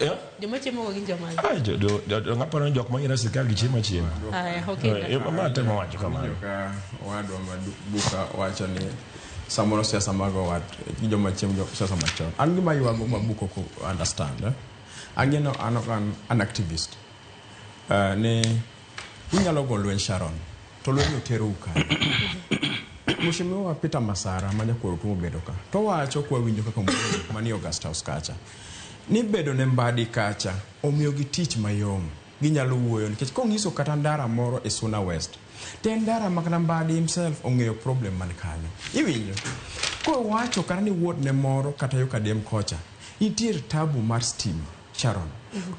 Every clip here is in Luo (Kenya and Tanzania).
Eh? Joma chiemo go gin joma. Ai, ng'aparo ni jok manyiero sirkal gi chiemo achiema. Aya, okay. Eh, ma temo wacho kamano. Winjo ka owadwa ma Buka wacho ni samoro siasa mag owat gi joma chiemo jo siasa machon. An gima ywago ma Buka ok understand. Eh? Ang'e no an ok an an activist. Ni unyalo go lweny Sharon to lweny oterou kanye? Mheshimiwa Peter Masara ma nyakwar Otuo obedo ka to wacho kwa winjo kaka mani August House kacha ni bedo ne Mbadi kacha omiyogi tich mayom ginyalo wuoyo nikech kong'iso kata ndara moro e Suna West to en ndara ma kata Mbadi himself ong'eyo problem man kanyo iwinjo kowacho kata ni ward ne moro kata yo Kadem kocha nitiere tabu mar stima Sharon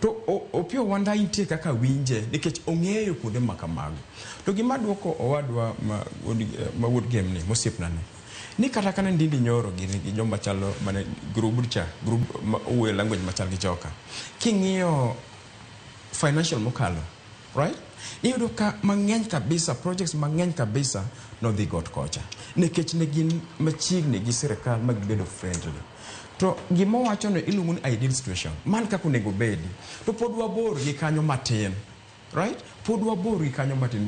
to Opiyo Wandayi nitie kaka winje nikech ong'eyo kuonde ma kamago to gima duoko owadwa ma wuod Gem ni mosiepna ni ni kata kana Ndindi Nyoro gini gi joma chalo mane group cha group ma owuoyo language machal gi joka king'iyo financial mokalo right iyudo ka mang'eny kabisa projects mang'eny kabisa nodhi got kocha nikech ne gin machiegni gi sirikal ma gibedo friendly to gima owacho no iluongo ni ideal situation man kaka onego bedi to pod wabor gi kanyo matin right pod wabor gi kanyo matin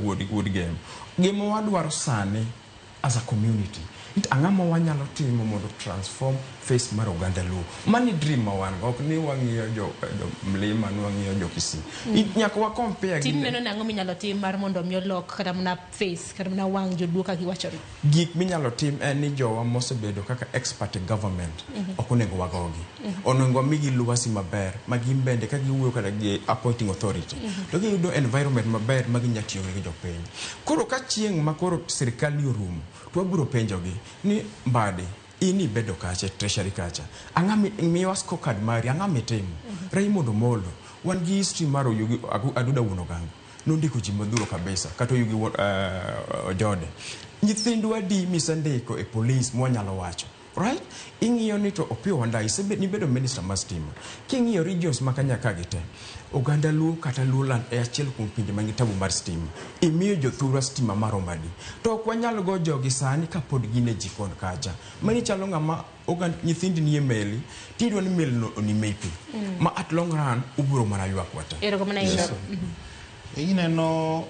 wuod Gem gima wadwaro sani as a community it ang'o ma wanyalo timo mondo transform face mar oganda Luo mani dream ma wan go ok ni wang'iyo jo mlima ni wang'iyo jo Kisii nyaka wa compare gi Tin neno ni ang'o minyalo tim mar mondo mi olok kata mana face kata mana wang' joluo kaka iwacho no. Gik minyalo tim en ni jowa mosebedo kaka expert e government ok onego wagogi. Onego wamigi lwasi maber ma gin bende ka giwuoyo kata gi appointing authority to giyudo environment maber ma ginya tiyo gi jopiny. Koro ka chieng' ma koro sirikal ni orumo to wabiro penjogi ni Mbadi in ibedo kacha e treasury kacha ang'a miwa scorecard mari ang'a mitimo Raymond Omolo wan gi history mar Oyugi Aduda wuon Ogango nondiko ji modhuro kabisa kata Oyugi Ojode nyithindwa adi misendiko e police mwanyalo wacho right ing'iyo ni to Opiyo Wandayi nibedo minister mar stima king'iyo regions ma Kenya ka gi te oganda Luo kata Luoland e achiel kuom pinje man gi tabu mar stima imiyo jothurwa stima maromo adi to ok wanyal go jogi sani kapod gin e jikon kacha mani chalo ng'ama ogand nyithindi nie meli tidwa ni meli no onim ei pi ma at long run ubiro mana ywak wate. Erokamano ahinya. Ineno